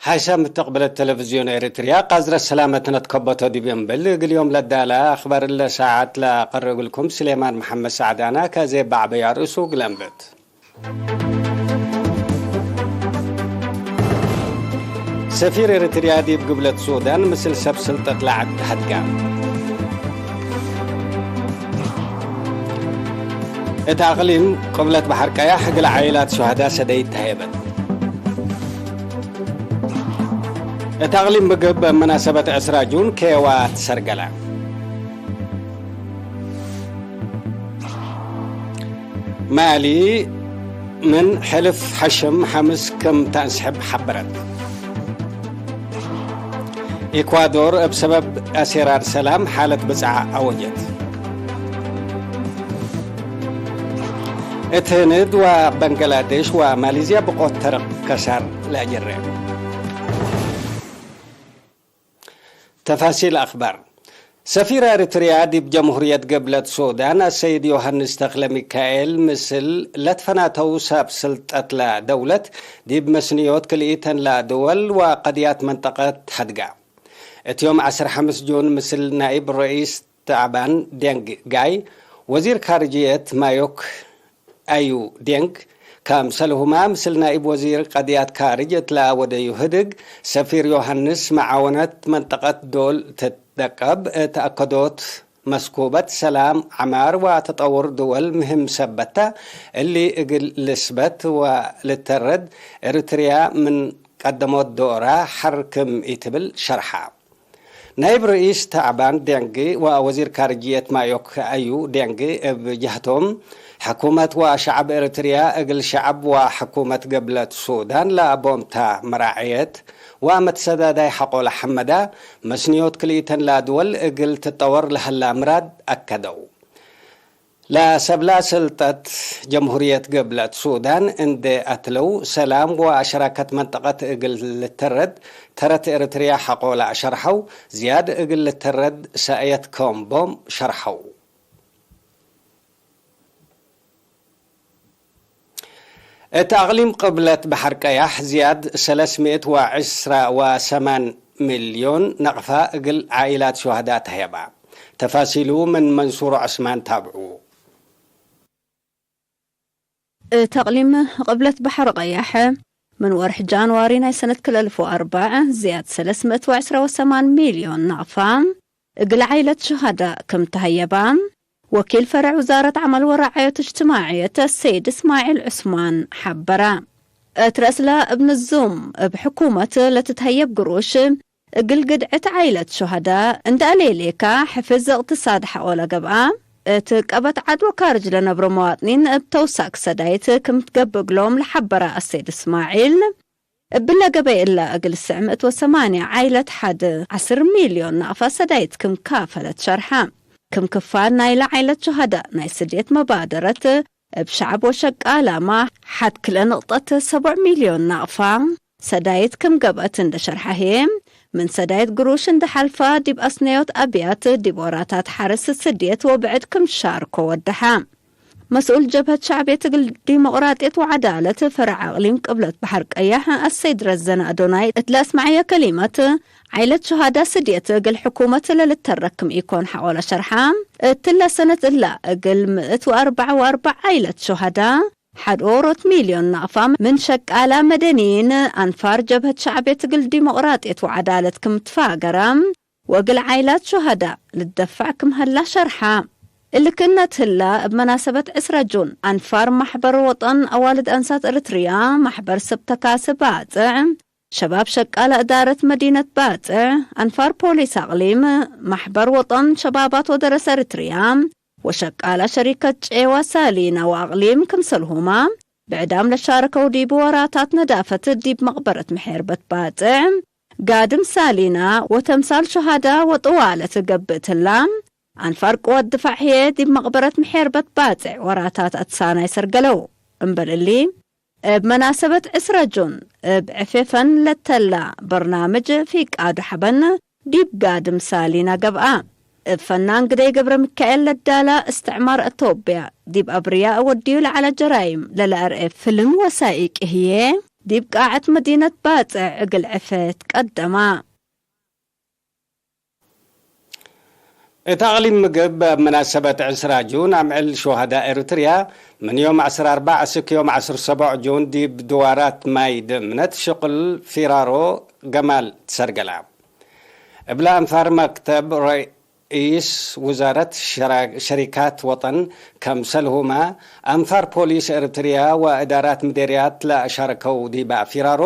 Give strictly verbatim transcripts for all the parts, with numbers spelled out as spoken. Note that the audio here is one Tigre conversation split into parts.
ሐይሰ ምተቅብለት ቴሌቪዝዮን ኤሪትርያ፣ ቃዝረት ሰላመትነ ትከበቶ ዲብ እምብል፣ እግል ዮም ለዳለ አክባር እለ ሳዐት ለአቀርእ እግልኩም ስሌማን መሐመድ ሳዕድ አነ። ከዜ በዐበያ ርእሱ እግል አንብት። ሰፊር ኤሪትርያ ዲብ ግብለት ሱዳን ምስል ሰብ ስልጠት ለዐድ ሀድጋ። እት አቅሊም ቅብለት በሐር ቀያሕ እግል ዓኢላት ሹሀዳ ሰደይት ተሀየበት። እት አቅሊም ምግብ መናሰበት ዕስራ ጁን ኬዋ ትሰርገለ። ማሊ ምን ሕልፍ ሐሽም ሐምስ ክም ተአንስሕብ ሐበረት። ኢኳዶር እብ ሰበብ አሴራር ሰላም ሓለት ብጽዓ አወጀት። እት ህንድ ወበንገላዴሽ ወማሌዝያ ብቆት ተርቅ ከሳር ለአጀረ። ተፋሲል አክባር። ሰፊር ኤሪትርያ ዲብ ጀምሁርየት ገብለት ሱዳን አሰይድ ዮሐንስ ተክለ ሚካኤል ምስል ለትፈናተው ሰብ ስልጠት ለደውለት ዲብ መስንዮት ክልኢተን ለድወል ወቀድያት መንጠቀት ሀድጋ። እት ዮም ዐስር ሐምስ ጁን ምስል ናኢብ ረኢስ ተዕባን ዴንግ ጋይ፣ ወዚር ካርጅየት ማዮክ አዩ ዴንግ፣ ከምሰልሁማ ምስል ናኢብ ወዚር ቀድያት ካርጅ እት ለአወደዩ ህድግ፣ ሰፊር ዮሐንስ መዓወነት መንጠቀት ዶል ትትደቀብ እት አከዶት መስኩበት ሰላም፣ ዐማር ወተጠውር ድወል ምህም ሰበት ተ። እሊ እግል ልስበት ወልተረድ፣ ኤሪትርያ ምን ቀደሞት ዶራ ሐር ክም ኢትብል ሸርሐ። ናይብ ርኢስ ተዕባን ዴንግ ወወዚር ካርጅየት ማዮክ አዩ ዴንግ እብ ጀህቶም፣ ሕኩመት ወሸዐብ ኤሪትርያ እግል ሸዐብ ወሕኩመት ገብለት ሱዳን ለአቦምታ መራዕየት ወመትሰዳዳይ ሐቆለ ሐመዳ፣ መስንዮት ክልኢተን ለአድወል እግል ትጠወር ለሀላ ምራድ አከደው። ለሰብላ ስልጠት ጀምሁርየት ገብለት ሱዳን እንዴ አትለው፣ ሰላም ወአሸራከት መንጠቀት እግል ልተረድ ተረት ኤሪትርያ ሐቆ ለአሸርሐው፣ ዝያድ እግል ልተረድ ሰእየት ከም ቦም ሸርሐው። እት አቅሊም ቅብለት በሐር ቀያሕ ዝያድ ሰለስ ምእት ወዕስራ ወሰማን ሚልዮን ነቅፋ እግል ዓኢላት ሹሀዳ ተህየባ። ተፋሲሉ ምን መንሱር ዑስማን ታብዑ። እት አቅሊም ቅብለት በሐር ቀያሕ ምን ወርሕ ጃንዋሪ ናይ ሰነት ክል አልፍ ወአርበዕ ዝያድ ሰለስ ምእት ወዕስራ ወሰማን ሚልዮን ነቅፋ እግል ዓኢለት ሹሀዳ ክም ተሀየባ፣ ወኪል ፈረዕ ውዛረት ዐመል ወረዓየት እጅትማዕየት ሰይድ እስማዒል ዑስማን ሐበረ። እት ረእስለ እብ ንዙም እብ ሕኩመት ለትትሀየብ ግሩሽ፣ እግል ግድዕት ዓኢለት ሹሀዳ እንደ አሌሌካ፣ ሕፍዝ እቅትሳድ ሐቆ ለገብአ፣ እት ቀበት ዐድ ወካርጅ ለነብሮ መዋጥኒን እብ ተውሳክ ሰዳይት ክም ትገብእ እግሎም ለሐበረ አሰይድ እስማዒል፣ እብለ ገበይ እለ እግል ስዕ ምእት ወሰማንያ ዓይለት ሐድ ዐስር ሚልዮን ናቅፋ ሰዳይት ክም ካፈለት ሸርሐ። ክም ክፋል ናይለ ዓይለት ሹሀዳእ ናይ ስድየት መባደረት እብ ሸዐብ ወሸቃላመ ሐድ ክልኤ ንቅጠት ሰቡዕ ሚልዮን ናቅፋ ሰዳይት ክም ገብአት እንደ ሸርሐ ህዬ፣ ምን ሰዳይት ግሩሽ እንደ ሐልፋ ዲብ አስነዮት አብያት ዲብ ወራታት ሐርስ ስድየት ወብዕድ ክም ሻርኮ ወደሐ። መስኡል ጀብሀት ሸዕብየት እግል ዲሞቅራጥየት ወዐዳለት ፈረዕ አቅሊም ቅብለት በሐር ቀያሕ አሰይድ ረዘነ አዶናይ እት ለአስመዐየ ከሊመት፣ ዓይለት ሹሃዳ ስድየት እግል ሕኩመት ለልተረክ ክም ኢኮን ሐቆለ ሸርሐ። እትለ ሰነት እላ እግል ምእት ወአርበዕ ወአርበዕ ዓይለት ሹሃዳ ሐድ ኦሮት ሚልዮን ናቅፋ ምን ሸቃላ መደንይን አንፋር ጀብሀት ሸዕብየት እግል ዲሞቅራጥየት ወዐዳለት ክም ትፋገረ። ወእግል ዓይላት ሹሀዳእ ልደፈዕ ክም ሀላ ሸርሐ። እሊ ክእነት ህላ፣ እብ መናሰበት ዕስረ ጁን፣ አንፋር መሕበር ወጠን አዋልድ አንሳት እርትርያ፣ መሕበር ስብ ተካሲ ባጽዕ፣ ሸባብ ሸቃለ እዳረት መዲነት ባጽዕ፣ አንፋር ፖሊስ አቅሊም፣ መሕበር ወጠን ሸባባት ወደረሰ እርትርያ፣ ወሸቃለ ሸሪከት ጬዋ ሳሊና ወአቅሊም ክምሰልሁመ፣ ብዕዳም ለሻረከው ዲብ ወራታት ነዳፈት ዲብ መቅበረት ምሔርበት ባጽዕ፣ ጋድም ሳሊና ወተምሳል ሹሃዳ ወጥዋለት ገብእ እትላ፣ አንፋር ቅወት ድፋዕ ህዬ ዲብ መቅበረት ምሔርበት ባጽዕ ወራታት አትሳናይ ሰርገለው። እምበል እሊ፣ እብ መናሰበት ዕስረ ጁን እብ ዕፌፈን ለተላ በርናምጅ ፊቃዱ ሐበን ዲብ ጋድም ሳሊና ገብአ። እብ ፈናን ግደይ ገብረሚካኤል ለዳላ እስትዕማር አቶብያ ዲብ አብርያ ወድዩ ለዐለ ጀራይም ለለአርኤ ፍልም ወሳኢቂ ህዬ፣ ዲብ ቃዐት መዲነት ባጽዕ እግል ዕፌ ትቀደማ። እት አቅሊም ምግብ፣ እብ መናሰበት ዕስራ ጁን አምዕል ሹሀዳእ ኤሪትርያ፣ ምን ዮም ዐስር አርበዕ እስክ ዮም ዐስር ሰቦዕ ጁን ዲብ ድዋራት ማይ ድምነት ሽቅል ፊራሮ ገማል ትሰርገላ። እብለ አንፋር መክተብ ረኢስ ውዛረት ሸራ-፣ ሸሪካት ወጠን፣ ከምሰልሁመ አንፋር ፖሊስ ኤሪትርያ ወእዳራት ምዴርያት ለአሻረከው ዲበ ፊራሮ፣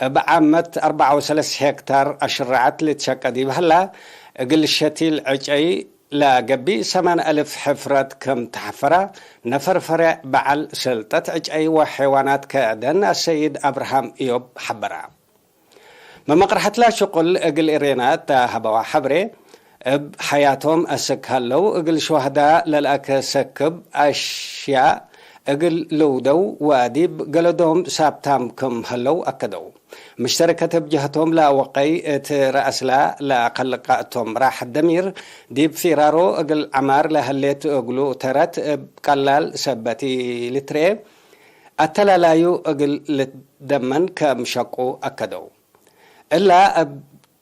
እብ ዓመት አርበዕ ወሰለስ ሄክታር አሽረዐት ልትሸቀ ዲብ ሀላ፣ እግል ሸቲል ዕጨይ ለገብእ ሰማን አልፍ ሕፍረት ክም ተሐፈረ፣ ነፈር ፈሬዕ በዐል ሰልጠት ዕጨይ ወሐይዋናት ከደን አሰይድ አብርሃም እዮብ ሐበረ። መመቅርሐትላ ሽቁል እግል እሬና እተ ሀበዋ ሐብሬ፣ እብ ሐያቶም አስክ ሀለው እግል ሹሀዳ ለልአከሰክብ አሽያእ እግል ልውደው ወዲብ ገለዶም ሳብታም ክም ሀለው አከደው። ምሽተረከት እብ ጀህቶም ለአወቀይ እት ረአስላ ለአከልቀ እቶም ራሕት ደሚር፣ ዲብ ፊራሮ እግል ዐማር ለህሌት እግሉ ተረት እብ ቀላል ሰበት ኢልትርኤ፣ አተላላዩ እግል ልትደመን ከም ሸቁ አከደው። እላ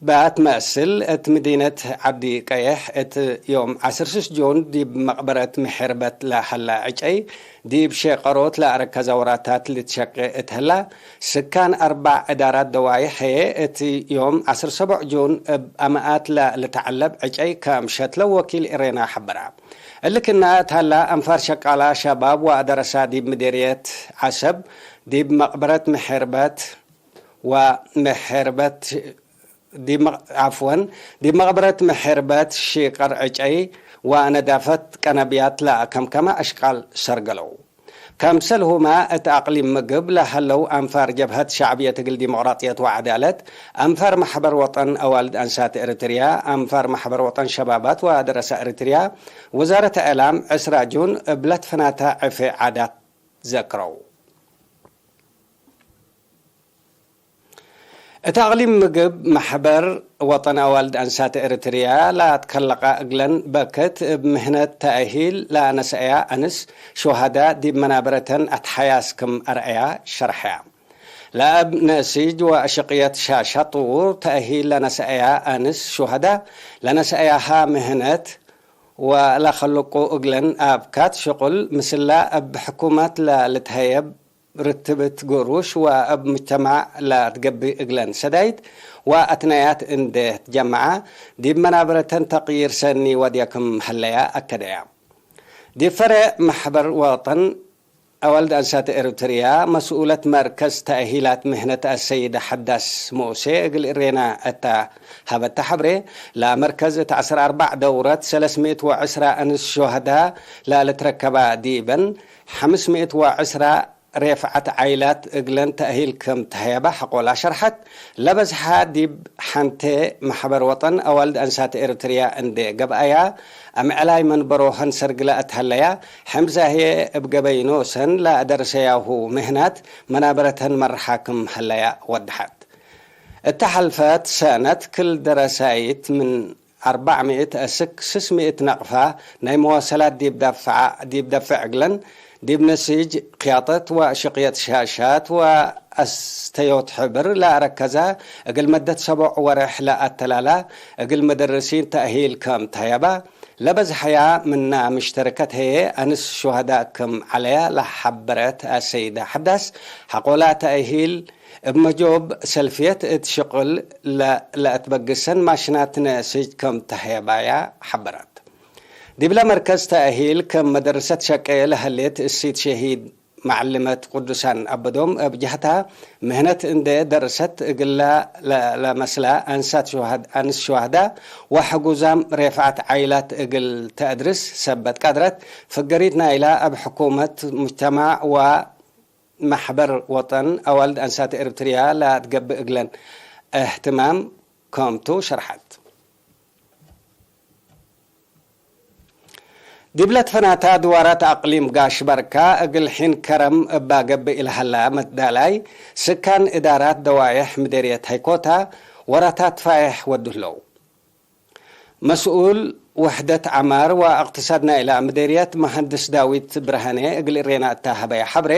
እባት መአስል እት ምዲነት ዐብዲ ቀየሕ እት ዮም ዐስር ስስ ጆን ዲብ መቅበረት ምሕርበት ለሀላ ዕጨይ ዲብ ሼቀሮት ለአረከዘ ወራታት ልትሸቄ እት ህላ፣ ስካን አርባዕ እዳራት ደዋይሕ ህዬ እት ዮም ዐስር ሰቦዕ ጆን እብ አመኣት ለልትዐለብ ዕጨይ ከም ሸትለው ወኪል እሬና ሐበራ። እሊ ክና እት ሀላ፣ አንፋር ሸቃላ ሸባብ ወአደረሳ ዲብ ምዴርየት ዐሰብ ዲብ መቅበረት ምሕርበት ወምሕርበት ዲብ መ-፣ ዓፍወን፣ ዲብ መቅበረት ምሕርበት ሺቀር ዕጨይ ወነዳፈት ቀነብያት ለአከምከመ አሽቃል ሰርገለው። ከምሰልሁመ እት አቅሊም ምግብ ለሀለው አንፋር ጀብሀት ሸዕብየት እግል ዲሞቅራጥየት ወዐዳለት፣ አንፋር መሕበር ወጠን አዋልድ አንሳት ኤሪትርያ፣ አንፋር መሕበር ወጠን ሸባባት ወአደረሳ ኤሪትርያ፣ ወዛረት እዕላም ዕስራ ጁን እብ ለትፈናተ ዕፌ ዓዳት ዘክረው። እት አቅሊም ምግብ መሕበር ወጠን አዋልድ አንሳት ኤሪትርያ ለአትከለቀ እግለን በክት እብ ምህነት ተእሂል ለአነሰአያ አንስ ሹሀዳ ዲብ መናበረተን አትሐያስ ክም አርአያ ሸርሐያ። ለእብ ነሲጅ ወአሽቅየት ሻሻ ጥዉር ተእሂል ለነሰአያ አንስ ሹሀዳ ለነሰአያሃ ምህነት ወለከልቁ እግለን አብካት ሽቁል ምስላ እብ ሕኩመት ለልትሀየብ ርትብት ግሩሽ ወእብ ሙጅተማዕ ለትገብእ እግለን ሰዳይት ወአትናያት እንዴ ትጀመዐ፣ ዲብ መናበረተን ተቅይር ሰኒ ወድየ ክም ሀለያ አከደያ። ዲብ ፈሬዕ መሕበር ወጠን አዋልድ አንሳት ኤሪትርያ መስኡለት መርከዝ ተእሂላት ምህነት አሰይደ ሐዳስ ሙሴ እግል እሬና እተ ሀበተ ሐብሬ፣ ለመርከዝ እት ዐስር አርበዕ ደውረት ሰለስ ምእት ወዕስራ አንስ ሹሀዳ ለልትረከባ ዲበን፣ ሐምስ ምእት ወዕስራ ሬፍዐት ዓይላት እግለን ተእሂል ክም ተህየበ ሐቆላ ሸርሐት። ለበዝሐ ዲብ ሐንቴ መሕበር ወጠን አዋልድ አንሳት ኤሪትርያ እንዴ ገብአያ፣ አምዕላይ መንበሮሀን ሰርግለ እት ሀለያ፣ ሕምዛህዬ እብ ገበይ ኖሰን ለአደርሰያሁ ምህናት መናበረተን መርሓ ክም ሀለያ ወደሐት። እተ ሐልፈት ሰነት ክል ደረሳይት ምን አርበዕ ምእት እስክ ስስ ምእት ነቅፋ ናይ መዋሰላት ዲብ ዳፍዐ፣ ዲብ ደፍዕ እግለን፣ ዲብ ነሲጅ ክያጠት ወሽቅየት ሻሻት ወአስተዮት ሕብር ለአረከዛ፣ እግል መደት ሰቦዕ ወሬሕ ለአተላላ፣ እግል መደርሲን ተእሂል ከም ተህየባ፣ ለበዝሐያ ምና ምሽተረከት ህዬ አንስ ሹሀዳእ ክም ዐለያ ለሐበረት አሰይደ ሐዳስ፣ ሐቆላ ተእሂል እብ መጆብ ሰልፍየት እት ሽቅል ለ-፣ ለአትበግሰን ማሽናት ነእስጅ ከም ተህየባያ ሐበረት። ዲብለ መርከዝ ተእሂል ከም መደርሰት ሸቄ ለህሌት እሲት ሸሂድ መዐልመት ቅዱሳን አበዶም እብ ጀህታ ምህነት እንዴ ደርሰት እግላ ለ-፣ ለመስላ አንሳት ሹሃድ-፣ አንስ ሹሃዳ ወሕጉዛም ሬፍዐት ዓይላት እግል ተአድርስ ሰበት ቀድረት፣ ፍገሪት ናይላ እብ ሕኩመት፣ ሙጅተማዕ ወ መሕበር ወጠን አዋልድ አንሳት ኤሪትርያ ለአትገብእ እግለን እህትማም ከምቱ ሸርሐት። ዲብለ ትፈናተ ድዋራት አቅሊም ጋሽ በርካ እግል ሒን ከረም እባ ገብእ ኢለሀላ መትዳላይ ስካን እዳራት ደዋይሕ ምዴርየት ሀይኮታ ወራታት ፋይሕ ወዱ ህለው። መስኡል ውሕደት ዐማር ወእቅትሳድ ናይላ ምዴርየት መሀንድስ ዳዊት ብርሃኔ እግል እሬና እተ ሀበየ ሐብሬ፣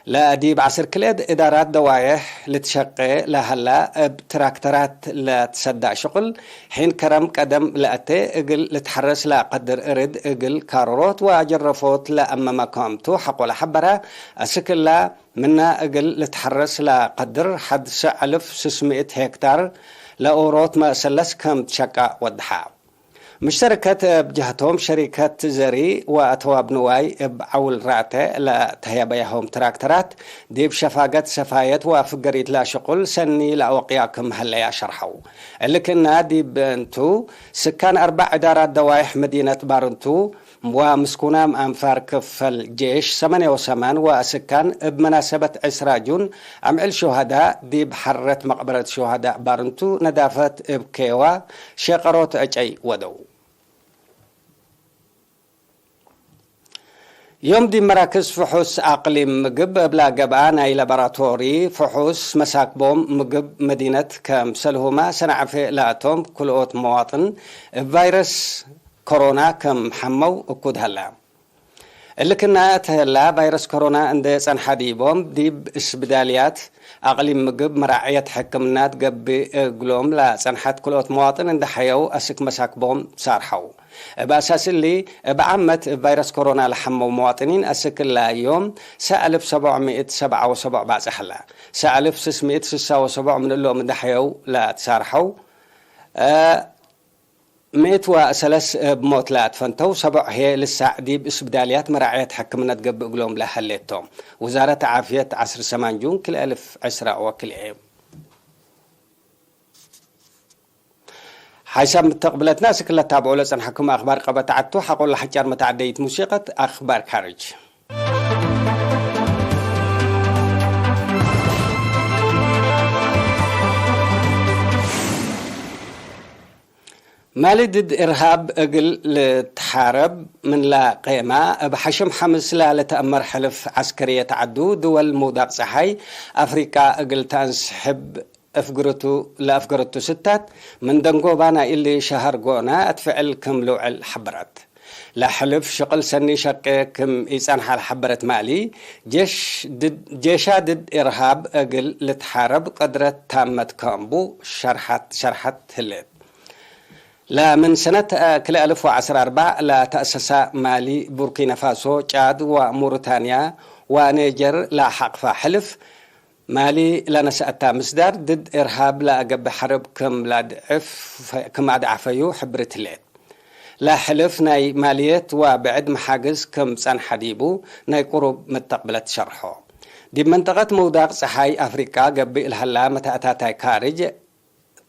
ለዲብ ዐስር ክልኤ እዳራት ደዋዬሕ ልትሸቄ ለሀላ፣ እብ ትራክተራት ለትሰዳእ ሽቁል፣ ሒን ከረም ቀደም ለአቴ፣ እግል ልትሐረስ ለቀድር እርድ እግል ካሮሮት ወጀረፎት ለአመመ ክምቱ ሐቆለ ሐበረ። አስክላ ምና እግል ልትሐረስ ለቀድር ሐድ ሰዕ አልፍ ስስ ምእት ሄክታር ለኦሮት መሰለስ ከም ትሸቃ ወድሐ። ምሽተርከት እብ ጀህቶም፣ ሸሪከት ዘሪ ወአተዋብ ንዋይ እብ ዐውል ራእተ ለተህየበያሆም ትራክተራት፣ ዲብ ሸፋገት ሰፋየት ወፍገሪት ለሽቁል ሰኒ ለአወቅያ ክም ሀለያ ሸርሐው። እሊ ክእነ ዲብ እንቱ፣ ስካን አርበዕ እዳራት ደዋይሕ መዲነት ባርንቱ ወምስኩናም አንፋር ክፈል ጄሽ ሰማንያ ወሰማን ወስካን እብ መናሰበት ዕስራ ጁን አምዕል ሹሀዳእ ዲብ ሐረት መቅበረት ሹሀዳእ ባርንቱ ነዳፈት እብ ኬዋ ሸቀሮት ዕጨይ ወደው። ዮም ዲብ መራክዝ ፍሑስ አቅሊም ምግብ እብላ ገብአ ናይ ላቦራቶሪ ፍሑስ መሳክቦም ምግብ መዲነት ከምሰልሁመ ሰንዐፌ ለአቶም ክልኦት መዋጥን እብ ቫይረስ ኮሮና ከም ሐመው እኩድ ሀለ። እሊ ክእነ እት ህላ፣ ቫይረስ ኮሮና እንዴ ጸንሐ ዲቦም ዲብ እስብዳልያት አቅሊም ምግብ መራዕየት ሕክምናት ገብእ እግሎም ለጸንሐት ክልኦት መዋጥን እንዴ ሐየው አስክ መሳክቦም ሳርሐው። እብ አሳስ እሊ፣ እብ ዓመት እብ ቫይረስ ኮሮና ለሐመው መዋጥኒን አስክ እላ ዮም ሰ አልፍ ሰብዕ ምእት ሰብዓ ወሰብዕ ባጽሕ ሀለ። ሰ አልፍ ስስ ምእት ስሳ ወሰብዕ ምን እሎም እንዴ ሐየው ለትሳርሐው፣ እ፣ ምእት ወሰለስ እብ ሞት ለአትፈንተው፣ ሰቦዕ ህዬ ልሳዕ ዲብ እስብዳልያት መራዕየት ሕክምነት ገብእ እግሎም ለሀሌት ቶም። ውዛረት ዓፍየት ዐስር ሰማን ጁን ክልኤ አልፍ ዕስራ ወክልኤ። ሓይሳብ ምተቅብለትና፣ እስክ ለታብዖ ለጸንሐኩም አክባር ቀበት ዐቱ፣ ሐቆ ለሐጫር መተዓደይት ሙሲቀት አክባር ካርጅ። ማሊ ድድ እርሃብ እግል ልትሓረብ ምን ለቄመ፣ እብ ሐሽም ሐምስ ለልትአመር ሕልፍ ዐስከርየት ዐዱ፣ ድወል ምውዳቅ ጸሓይ አፍሪቃ እግል ተአንስሕብ እፍግርቱ፣ ለአፍገረቱ ስታት ምን ደንጎባ ናይ እሊ ሸሀር ጎነ እት ፍዕል ክም ልውዕል ሐበረት። ለሕልፍ ሽቅል ሰኒ ሸቄ ክም ኢጸንሐ ለሐበረት ማሊ፣ ጄሽ ድድ፣ ጄሻ ድድ ኢርሃብ እግል ልትሓረብ ቀድረት ታመት ከእንቡ ሸርሐት፣ ሸርሐት ህሌት። ለምን ሰነት ክልኤ አልፍ ወዐስር አርበዕ ለተአሰሰ ማሊ፣ ቡርኪናፋሶ፣ ጫድ ወሙሪታንያ ወኔጀር ለሐቅፈ ሕልፍ፣ ማሊ ለነሰአታ ምስዳር ድድ እርሃብ ለአገብእ ሐርብ ክም ለአድዕፍ፣ ክም አድዓፈዩ ሕብርት ህሌት። ለሕልፍ ናይ ማልየት ወብዕድ መሓግዝ ክም ጸንሐ ዲቡ ናይ ቅሩብ ምተቅብለት ሸርሖ። ዲብ መንጠቀት ምውዳቅ ጸሓይ አፍሪቃ ገብእ ለሀላ መተአታታይ ካርጅ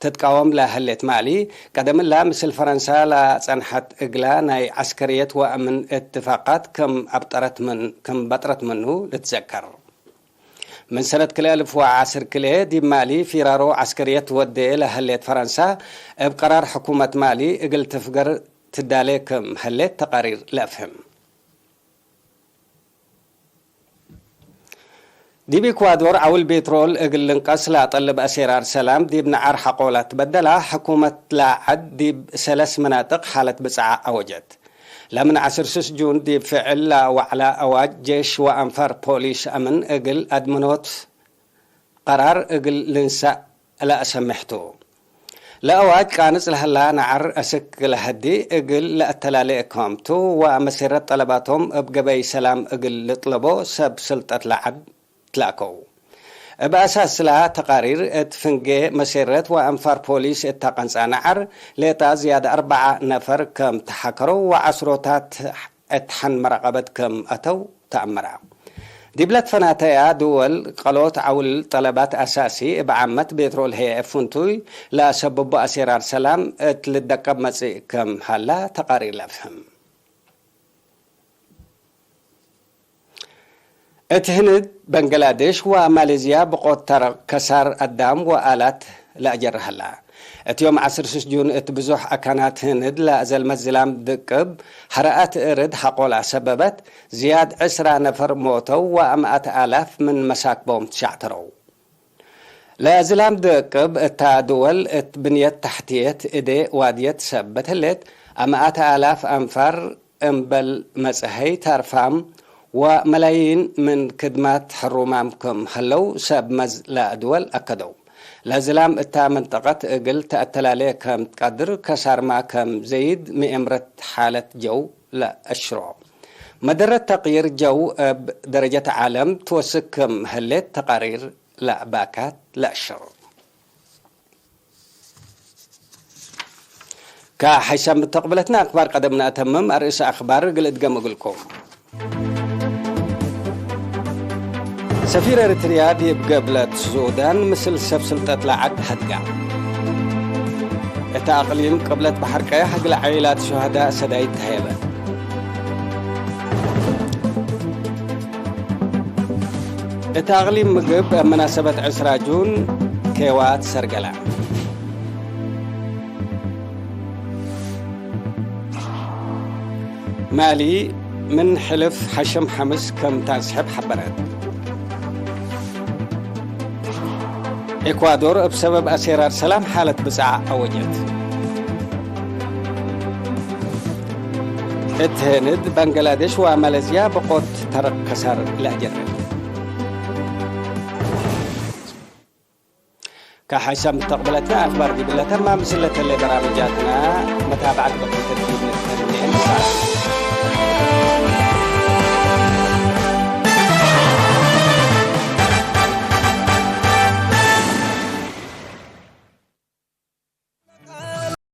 ትትቃወም ለሀሌት ማሊ፣ ቀደም እላ ምስል ፈረንሳ ለጸንሐት እግላ ናይ ዐስከርየት ወአምን እትፋቃት ክም አብጠረት ምን፣ ክም በጥረት ምኑ ልትዘከር። ምን ሰነት ክልኤ አልፍ ወዐስር ክልኤ ዲብ ማሊ ፊራሮ ዐስከርየት ወዴ ለሀሌት ፈረንሳ፣ እብ ቀራር ሕኩመት ማሊ እግል ትፍገር ትዳሌ ክም ህሌት ተቃሪር ለአፍህም። ዲብ ኢኳዶር ዐውል ቤትሮል እግል ልንቀስ ለአጠልብ አሴራር ሰላም ዲብ ነዓር ሐቆ ለትበደላ፣ ሕኩመት ለዐድ ዲብ ሰለስ መናጥቅ ሓለት ብጽዓ አወጀት። ለምን ዐስር ስስ ጁን ዲብ ፍዕል ለወዕለ አዋጅ ጄሽ ወአንፋር ፖሊስ አምን እግል አድምኖት ቀራር እግል ልንሰእ ለአሰምሕ ቱ። ለአዋጅ ቃንጽ ለሀላ ነዐር አስክ ለሀዲ እግል ለአተላሌ እከም ቱ ወመሴረት ጠለባቶም እብ ገበይ ሰላም እግል ልጥለቦ ሰብ ስልጠት ለዐድ ትላከው። እብ አሳስላ ተቃሪር እት ፍንጌ መሴረት ወአንፋር ፖሊስ እተ ቀንጻ ነዐር ሌጣ ዝያድ አርበዓ ነፈር ከም ተሓከረው ወዐስሮታት እት ሐን መራቀበት ከም አተው ተአመረ። ዲብለ ትፈናተያ ድወል ቀሎት ዐውል ጠለባት አሳሲ እብ ዓመት ቤትሮል ህዬ እብ ፍንቱይ ለአሰብቡ አሴራር ሰላም እት ልደቀብ መጽእ ከም ሀላ ተቃሪር ለአፍህም። እት ህንድ፣ በንግላዴሽ ወማሌዝያ ብቆት ተረቅ ከሳር አዳም ወአላት ለአጀር ሀላ። እት ዮም ዐስር ስስ ጁን እት ብዙሕ አካናት ህንድ ለአዘልመት ዝላም ድቅብ ሐረአት እርድ ሐቆላ ሰበበት፣ ዝያድ ዕስራ ነፈር ሞተው ወአምአት አላፍ ምን መሳክቦም ትሻዕተረው። ለዝላም ድቅብ እታ ድወል እት ብንየት ተሕትየት እዴ ዋድየት ሰበት ህሌት፣ አምአተ አላፍ አንፋር እምበል መጽሀይ ታርፋም ወመላይን ምን ክድማት ሕሩማም ክም ሀለው ሰብ መዝ ለአድወል አከደው። ለዝላም እታ መንጠቀት እግል ተአተላሌ ከም ትቀድር ከሳርማ ከም ዘይድ ምኤምረት ሓለት ጀው ለአሽሮ። መደረት ተቅይር ጀው እብ ደረጀት ዓለም ትወስክ ክም ህሌት ተቃሪር ለአባካት ለአሽሮ። ከሐይሰ ምተቅብለትነ አክባር ቀደም ነአተምም፣ አርእሰ አክባር እግል እድገም እግልኩም። ሰፊር ኤሪትርያ ዲብ ገብለት ሱዳን ምስል ሰብ ስልጠት ለዐድ ሀድጋ። እተ አቅሊም ቅብለት በሐር ቀያሕ እግለ ዓኢላት ሹሀዳእ ሰዳይት ተሀየበ። እት አቅሊም ምግብ እብ መናሰበት ዕስራ ጁን ኬዋት ሰርገላ። ማሊ ምን ሕልፍ ሐሸም ሐምስ ከም ተአስሕብ ሐበረት። ኤኳዶር እብ ሰበብ አሴራር ሰላም ሓለት ብጻዕ አወጀት። እት ህንድ፣ ባንግላዴሽ ወማሌዝያ ብቆት ተረቅ ከሳር ለአጀርብ። ከሐይሰ ምተቅብለትነ አክባር ዲብለ ተማም፣ ምስለ ተሌ በራምጃትነ መታብዐት በክል ተርቲብ